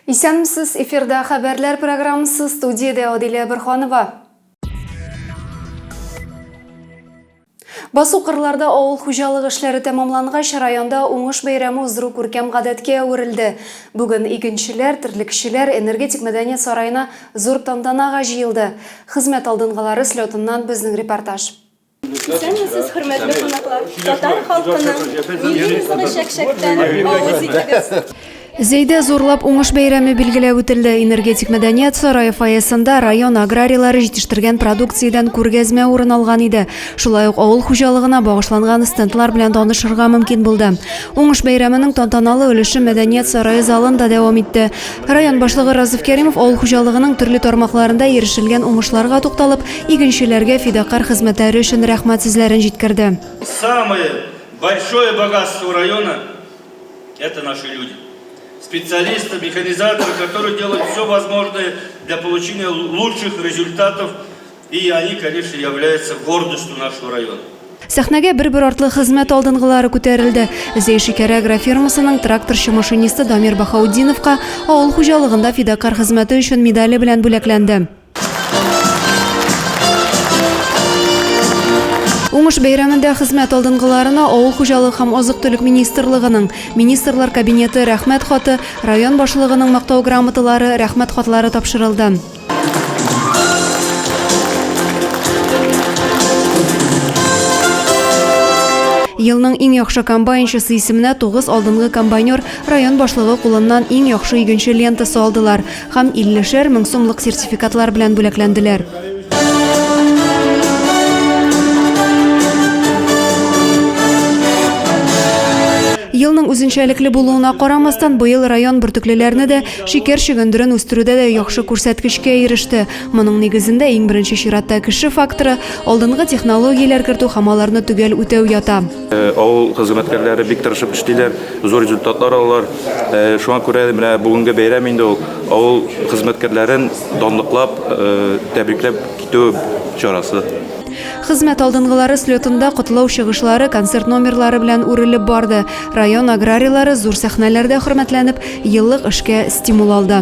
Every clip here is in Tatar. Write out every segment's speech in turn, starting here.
Исәнмесез, эфирда хәбәрләр программасы, студиядә Адилә Борһанова. Басу кырларда авыл хуҗалыгы эшләре тәмамлангач, районда уңыш бәйрәме уздыру күркәм гадәткә әверелде. Бүген игенчеләр, терлекчеләр Энергетик мәдәният сараена зур тантанага җыелды. Хезмәт алдынгылары слетыннан безнең репортаж. Исәнмесез, хөрмәтле кунаклар! Татар халкының милли ризыгы чәкчәктән авыз итегез! Зәйдә зурлап уңыш бәйрәме билгеләп үтелде. Энергетик мәдәният сарае фойесында район аграрийлары җитештергән продукциядән күргәзмә урын алган иде. Шулай ук авыл хуҗалыгына багышланган стендлар белән танышырга мөмкин булды. Уңыш бәйрәменең тантаналы өлеше мәдәният сарае залында дәвам итте. Район башлыгы Разыф Кәримов авыл хуҗалыгының төрле тармакларында ирешелгән уңышларга тукталып, игенчеләргә фидакарь хезмәтләре өчен рәхмәт сүзләрен җиткерде. Самое большое богатство района, это наши люди. Специалисты, механизаторы, которые делают все возможное для получения лучших результатов. И они, конечно, являются гордостью нашего района. Сәхнәгә бер-бер артлы хезмәт алдынгылары күтәрелде. Зәй шикәре агрофирмасының тракторчы-машинисты Дамир Баһаутдиновка авыл хуҗалыгында фидакарь хезмәте өчен медале белән бүләкләнде. Уңыш бәйрәмендә хезмәт алдынгыларына Авыл хуҗалыгы һәм азык-төлек министрлыгының, Министрлар Кабинеты Рәхмәт хаты, район башлыгының Мактау грамоталары, Рәхмәт хатлары тапшырылды. Елның иң яхшы комбайнчысы исеменә 9 алдынгы комбайнер район башлыгы кулыннан иң яхшы игенче лентасы алдылар һәм 50 мең сумлык сертификатлар белән бүләкләнделәр. Елның үзенчәлекле булуына карамастан, быел район бөртеклеләрне дә, шикәр чөгендерен үстерүдә дә яхшы күрсәткечкә иреште. Моның нигезендә иң беренче чиратта кеше факторы, алдынгы технологияләр кертү һәм аларны төгәл үтәү ята. Авыл хезмәткәрләре бик тырышып эшлиләр, зур результатлар алалар. Шуңа күрә менә бүгенге бәйрәм инде ул авыл хезмәткәрләрен данлыклап, тәбрикләп китү чарасы. Хезмәт алдынгылары слетында котлау чыгышлары концерт номерлары белән үрелеп барды. Район аграрийлары зур сәхнәләрдә хөрмәтләнеп, еллык эшкә стимул алды.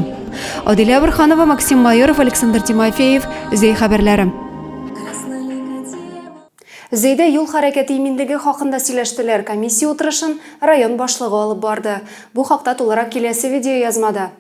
Адилә Борһанова, Максим Майоров, Александр Тимофеев, Зәй хәбәрләре. Зәйдә юл хәрәкәте иминлеге хакында сөйләштеләр. Комиссия утырышын район башлыгы алып барды. Бу хакта тулырак киләсе видеоязмада.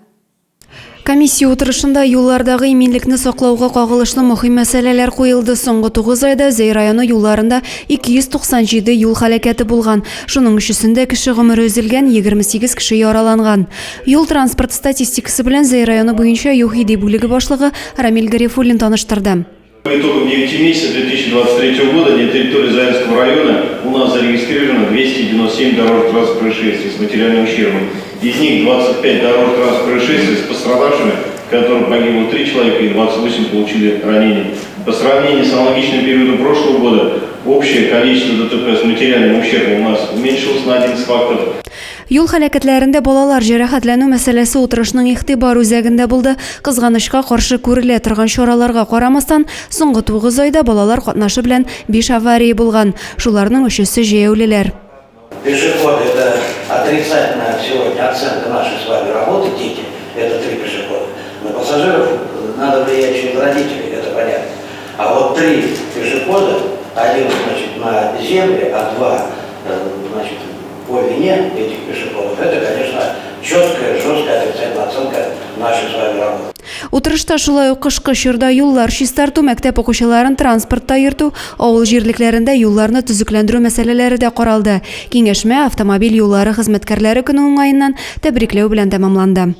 Комиссия утырышында юллардагы иминлекне саклауга кагылышлы мөһим мәсьәләләр куелды. Соңгы 9 айда Зәй районы юлларында 297 юл һәлакәте булган. Шуның өчесендә кеше гомере өзелгән, 28 кеше яраланган. Юл-транспорт статистикасы белән Зәй районы буенча ЮХИДИ бүлеге башлыгы Рамил Гарифуллин таныштырды. По итогам 9 месяцев 2023 года на территории Заинского района у нас зарегистрировано 297 дорожно-транспортных происшествий с материальным ущербом. Из них 25 дорожно-транспортных происшествий с пострадавшими, в которых погибло 3 человека и 28 получили ранения. По сравнению с аналогичным периодом прошлого года, общее количество ДТП с материальным ущербом у нас уменьшилось на 11 фактов. Юл һәлакәтләрендә балалар җәрәхәтләнү мәсьәләсе утырышның игътибар үзәгендә булды. Кызганычка каршы, күрелә торган чараларга карамастан, соңгы тугыз айда балалар катнашы белән биш авария булган. Шуларның өчесе җәяүлеләр. Пешеход, это отрицательная сегодня оценка нашей с вами работы, дети, это три пешехода. На пассажиров надо влиять через родителей, это понятно. А вот три пешехода, один, значит, на земле, а два, значит, по вине этих пешеходов, это, конечно, четкая, жесткая отрицательная оценка нашей с вами работы. Утырышта шулай ук кышкы чорда юллар чистарту, мәктәп укучыларын транспортта йөртү, авыл җирлекләрендә юлларны төзекләндерү мәсьәләләре дә каралды. Киңәшмә Автомобиль юллары хезмәткәрләре көне уңаеннан тәбрикләү белән тәмамланды.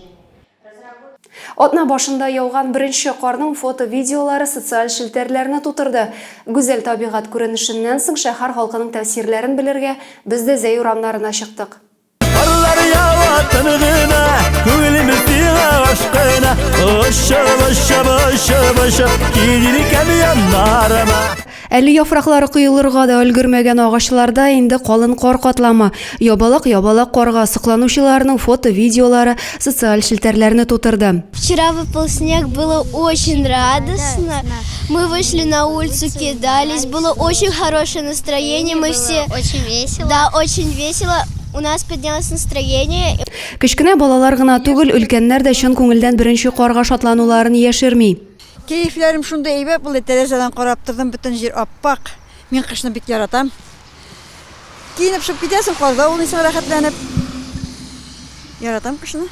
Атна башында яуган беренче карның фото-видеолары социаль челтәрләрне тутырды. Гүзәл табигать күренешеннән соң шәһәр халкының тәэсирләрен белергә без дә Зәй урамнарына чыктык. Карлар ява тын гына, күңелебез сиңа ашкына. Очып, очып, очып, очып, килер икән яннарыма. Әле яфраклары коелырга да өлгермәгән агачларда инде калын кар катламы. Ябалак-ябалак карга сокланучыларның фото-видеолары социаль челтәрләрне тутырды. Вчера выпал снег, было очень радостно. Мы вышли на улицу, кидались, было очень хорошее настроение, мы все... Очень весело. Да, очень весело. У нас поднялось настроение. Кечкенә балалар гына түгел, өлкәннәр дә чын күңелдән беренче карга шатлануларын яшерми. Кәефләрем шундый әйбәт булды, тәрәзәдән карап тордым, бөтен җир ап-ак. Мин кышны бик яратам. Киенеп чыгып китәсең, карда уйныйсың рәхәтләнеп. Яратам кышны.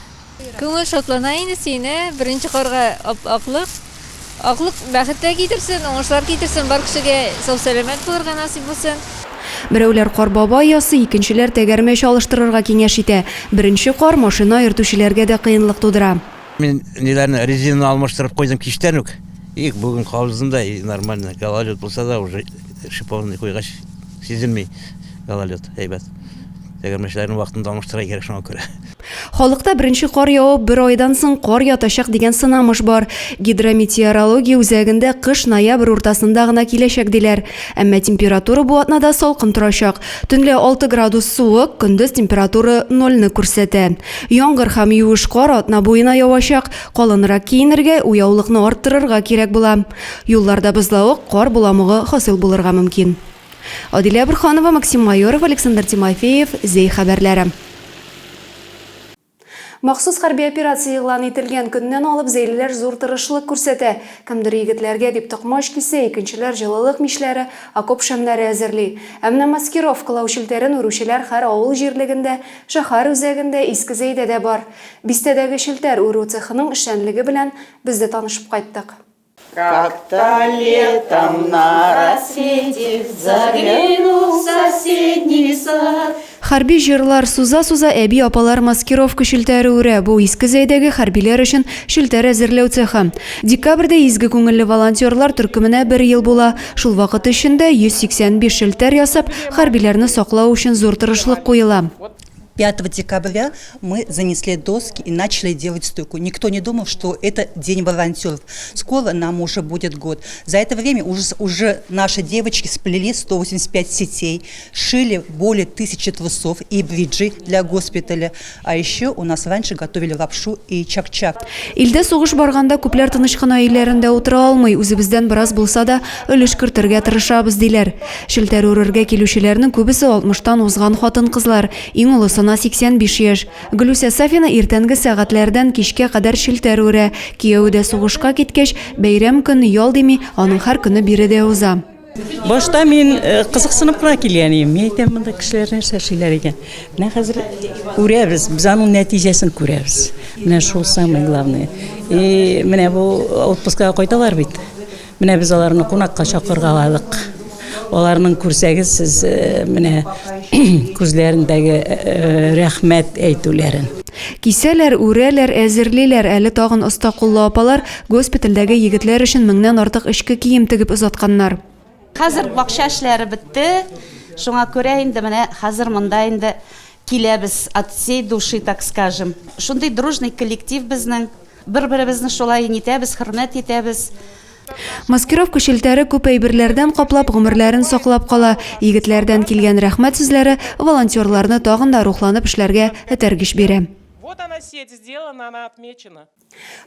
Күңел шатлана инде, сөенә. Беренче карга ап-аклык. Аклык бәхет тә китерсен, уңышлар китерсен, бар кешегә сау-сәламәт булырга насыйп булсын. Берәүләр Кар бабай ясый, икенчеләр тәгәрмәч алыштырырга киңәш итә. Беренче кар машина йөртүчеләргә дә кыенлык тудыра. Мин ниләрне, резинаны алмаштырып куйдым кичтән үк. И бүген кабыздым да, и нормально. Гололед булса да, уже шипованный куйгач сизелми гололед, әйбәт. Тәгәрмәчләрне вакытында алмаштырырга кирәк шуңа күрә. Халыкта беренче кар явып, бер айдан соң кар ятачак дигән сынамыш бар. Гидрометеорология үзәгендә кыш ноябрь уртасында гына киләчәк диләр. Әмма температура бу атнада салкын торачак. Төнлә 6 градус суык, көндез температура нольне күрсәтә. Яңгыр һәм юеш кар атна буена явачак, калынрак киенергә, уяулыкны арттырырга кирәк була. Юлларда бозлавык, кар боламыгы хасил булырга мөмкин. Адилә Борһанова, Максим Майоров, Александр Тимофеев, Зәй хәбәрләре. Махсус хәрби операция игълан ителгән көннән алып зәйлеләр зур тырышлык күрсәтә. Кемдер егетләргә дип токмач кисә, икенчеләр җылылык мичләре, окоп шәмнәре әзерли. Ә менә маскировкалау челтәрен үрүчеләр һәр авыл җирлегендә, Шәһәр үзәгендә, Иске Зәйдә дә бар. Бистәдәге челтәр үрү цехының эшчәнлеге белән без дә танышып кайттык. Как-то летом на рассвете заглянул в соседний сад. Хәрби җырлар суза-суза әби-апалар маскировка челтәре үрә. Бу Иске Зәйдәге хәрбиләр өчен челтәр әзерләү цехы. Декабрьдә изге күңелле волонтерлар төркеменә бер ел була. Шул вакыт эчендә 185 челтәр ясап, хәрбиләрне саклау өчен зур тырышлык куела. 5 декабря мы занесли доски и начали делать стойку. Никто не думал, что это день волонтеров. Скоро нам уже будет год. За это время уже, уже наши девочки сплели 185 сетей, шили более тысячи трусов и бриджей для госпиталя. А еще у нас раньше готовили лапшу и чак-чак. Илдә сугыш барганда күпләр тыныч кына өйләрендә утыра алмый, үзебездән бераз булса да өлеш кертергә тырышабыз, диләр. Челтәр үрергә килүчеләрнең күбесе алтмыштан узган хатын-кызлар, иң олысына 85 яшь. Гөлүсә Сафина иртәнге сәгатьләрдән кичкә кадәр челтәр үрә. Кияве дә сугышка киткәч, бәйрәм көн, ял дими, аның һәр көне биредә уза. Башта мин э, кызыксынып кына килгән идем. Мин әйтәм, монда кешеләр нәрсә эшлиләр икән. Менә хәзер күрәбез, без аның нәтиҗәсен күрәбез. Менә шул самое главное. И менә бу отпускага кайталар бит. Менә без аларны кунакка чакыргаладык. Аларның күрсәгез сез э, менә күзләрендәге э, рәхмәт әйтүләрен. Кисәләр, үрәләр, әзерлиләр, әле тагын оста куллы апалар Госпитальдәге егетләр өчен меңнән артык эчке кием тегеп озатканнар. Хәзер бакча эшләре бетте, шуңа күрә инде менә хәзер монда инде киләбез от всей души, так скажем. Шундый дружный коллектив безнең, бер-беребезне шулай нитәбез, хөрмәт итәбез. Маскировка челтәре күп әйберләрдән каплап, гомерләрен саклап кала. Егетләрдән килгән рәхмәт сүзләре волонтерларны тагын да рухланып эшләргә этәргеч бирә. Вот она сеть сделана, она отмечена.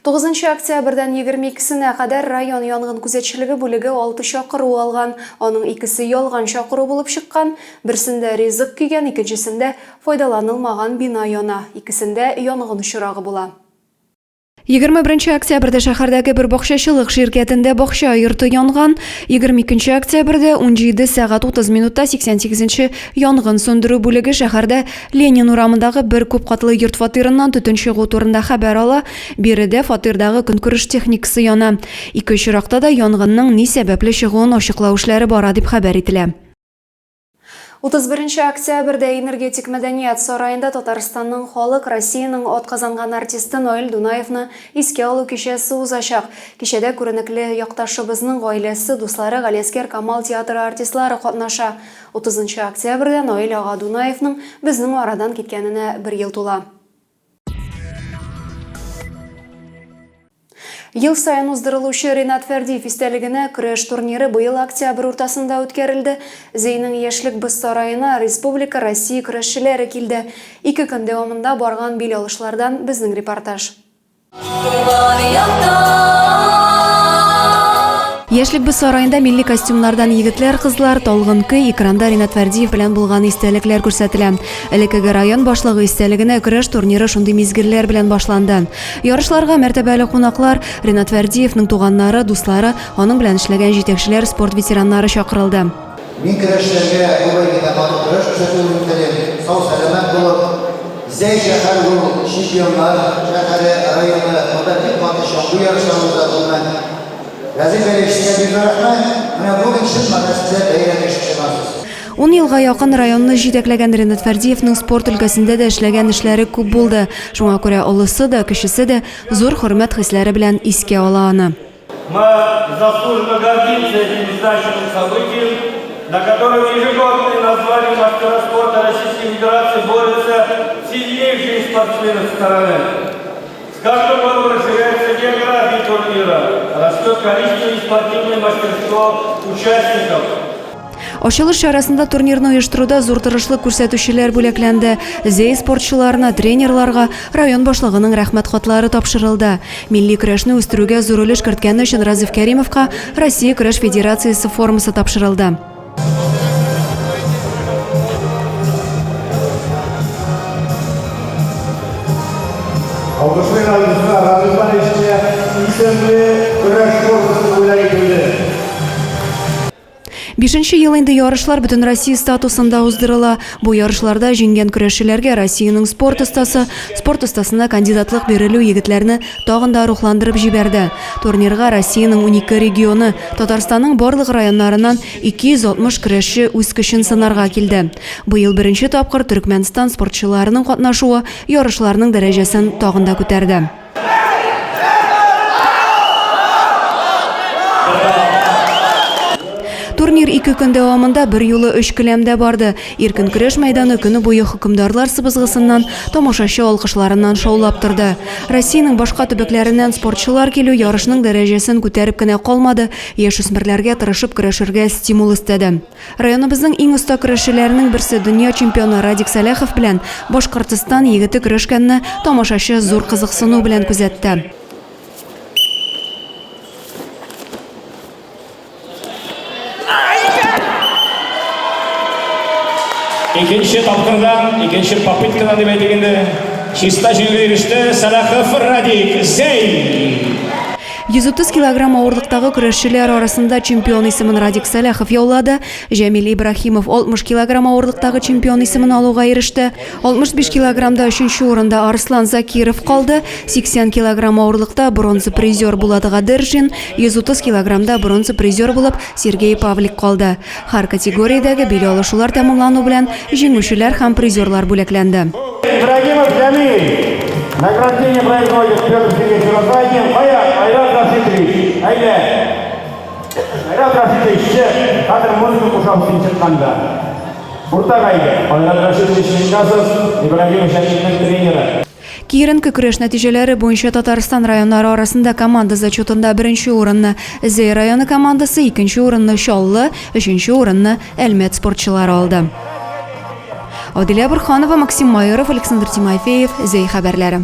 Тугызынчы октябрьдән егерме икесенә кадәр район янгын күзәтчелеге бүлеге алты чакыру алган. Аның икесе ялган чакыру булып чыккан. Берсендә ризык көйгән, икенчесендә файдаланылмаган бина яна. Икесендә янгын очрагы була. 21 октябрьдә шәһәрдәге бер бакчачылык ширкәтендә бакча йорты янган. 22 октябрьдә 17 сәгать 30 минутта 88 нче янгын сүндерү бүлеге шәһәрдә Ленин урамындагы бер күпкатлы йорт фатирыннан төтен чыгу турында хәбәр ала. Биредә фатирдагы көнкүреш техникасы яна. Ике очракта да янгынның ни сәбәпле чыгуын ачыклау эшләре бара дип хәбәр ителә. 31 октябрьдә Энергетик мәдәният сараенда Татарстанның халык, Россиянең атказанган артисты Наил Дунаевны искә алу кичәсе узачак. Кичәдә күренекле якташыбызның гаиләсе, дуслары, Галиәсгар Камал театры артистлары катнаша. Утызынчы октябрьдә Наил ага Дунаевның безнең арадан киткәненә бер ел тула. Ел саен уздырылучы Ринат Фәрдиев истәлегенә көрәш турниры быел октябрь уртасында үткәрелде. Зәйнең Яшьлек боз сараена республика, Россия көрәшчеләре килде. Ике көн дәвамында барган бил алышлардан безнең репортаж. Яшьлек боз сараенда милли костюмнардан егетләр, кызлар, талгын көй, экранда Ринат Фәрдиев белән булган истәлекләр күрсәтелә. Элеккеге район башлыгы истәлегенә көрәш турниры шундый мизгелләр белән башланды. Ярышларга мәртәбәле кунаклар, Ринат Фәрдиевның туганнары, дуслары, аның белән эшләгән җитәкчеләр, спорт ветераннары чакырылды. Мин көрәшчеләргә бу бәйгедә матур көрәш күрсәтүен телим. Сау-сәламәт булып, Зәй шәһәр ул чемпионнар шәһәре, районы, монда бик каты чаңгы ярышлары уза, гомумән. Газиз Галиевич, сезгә бик зур рәхмәт. Менә бүген чын мәгънәсендә бәйрәмгә чыгасыз. Ун елга якын районны җитәкләгән Ринат Фәрдиевның спорт өлкәсендә дә эшләгән эшләре күп булды. Шуңа күрә олысы да, кечесе дә зур хөрмәт хисләре белән искә ала аны. Мы заслуженно гордимся этим значимым событием, на котором ежегодно назвали мастера спорта Российской Федерации борются сильнейшие спортсмены страны. С каждым годом расширяется география турнира, растет количество и спортивное мастерство участников. Ачылыш чарасында турнирны оештыруда зур тырышлык күрсәтүчеләр бүләкләнде. Зәй спортчыларына, тренерларга район башлыгының рәхмәт хатлары тапшырылды. Милли көрәшне үстерүгә зур өлеш керткәне өчен Разиф Кәримовка Россия көрәш федерациясе формасы тапшырылды. Алкышлыйк, дуслар, Разиф Валерьевичка исемле көрәш формасы бүләк ителде. Бишенче ел инде ярышлар Бөтенроссия статусында уздырыла. Бу ярышларда җиңгән көрәшчеләргә Россиянең спорт остасы, спорт остасына кандидатлык бирелү егетләрне тагын да рухландырып җибәрде. Турнирга Россиянең унике регионы, Татарстанның барлык районнарыннан 260 көрәшче үз көчен сынарга килде. Быел беренче тапкыр Төрекмәнстан спортчыларының катнашуы ярышларның дәрәҗәсен тагын да күтәрде. Турнир ике көн дәвамында берьюлы өч келәмдә барды. Иркен көрәш мәйданы көне буе хөкемдарлар сыбызгысыннан, тамашачы алкышларыннан шаулап торды. Россиянең башка төбәкләреннән спортчылар килү ярышның дәрәҗәсен күтәреп кенә калмады, яшүсмерләргә тырышып көрәшергә стимул өстәде. Районыбызның иң оста көрәшчеләренең берсе, дөнья чемпионы Радик Сәләхов белән Башкортстан егете көрәшкәнне тамашачы зур кызыксыну белән күзәтте. Икенче тапкырдан, икенче попыткадан дип әйтик инде, чиста җиңүгә иреште Сәлахов Радик, Зәй! 130 килограмм авырлыктагы көрәшчеләр арасында чемпион исемен Радик Сәләхов яулады. Җәмил Ибраһимов 60 килограмм авырлыктагы чемпион исемен алуга иреште. 65 килограммда өченче урында Арслан Закиров калды. 80 килограмм авырлыкта бронза призер Булат Гадержин, 130 килограммда бронза призер булып Сергей Павлик калды. Һәр категориядәге бил алышулар тәмамлану белән җиңүчеләр һәм призерлар бүләкләнде. Ибрагимов Җәмил. Награждение производит Петр Сергеевич Уразайкин. Кая, Айрат Рашитович, әйдә. Айрат Рашитович, чык. Хәзер музыка кушам син чыкканда. Уртага әйдә. Айрат Рашитович Мингазов, Ибрагимов Җәмилнең тренеры. Киеренке көрәш нәтиҗәләре буенча Татарстан районнары арасында команда зачетында беренче урынны Зәй районы командасы, икенче урынны Чаллы, өченче урынны Әлмәт спортчылары алды. Адилә Борханова, Максим Майоров, Александр Тимофеев, Зәй хәбәрләре.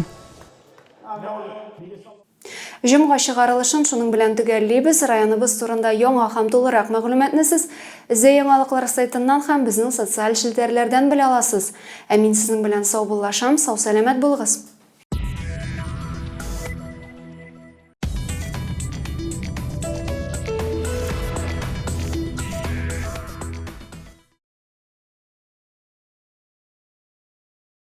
Җомга чыгарылышын шуның белән төгәллибез. Районыбыз турында яңа һәм тулырак мәгълүматны сез Зәй яңалыклары сайтыннан һәм безнең социаль челтәрләрдән белә аласыз. Ә мин сезнең белән саубуллашам, сау-сәламәт булыгыз!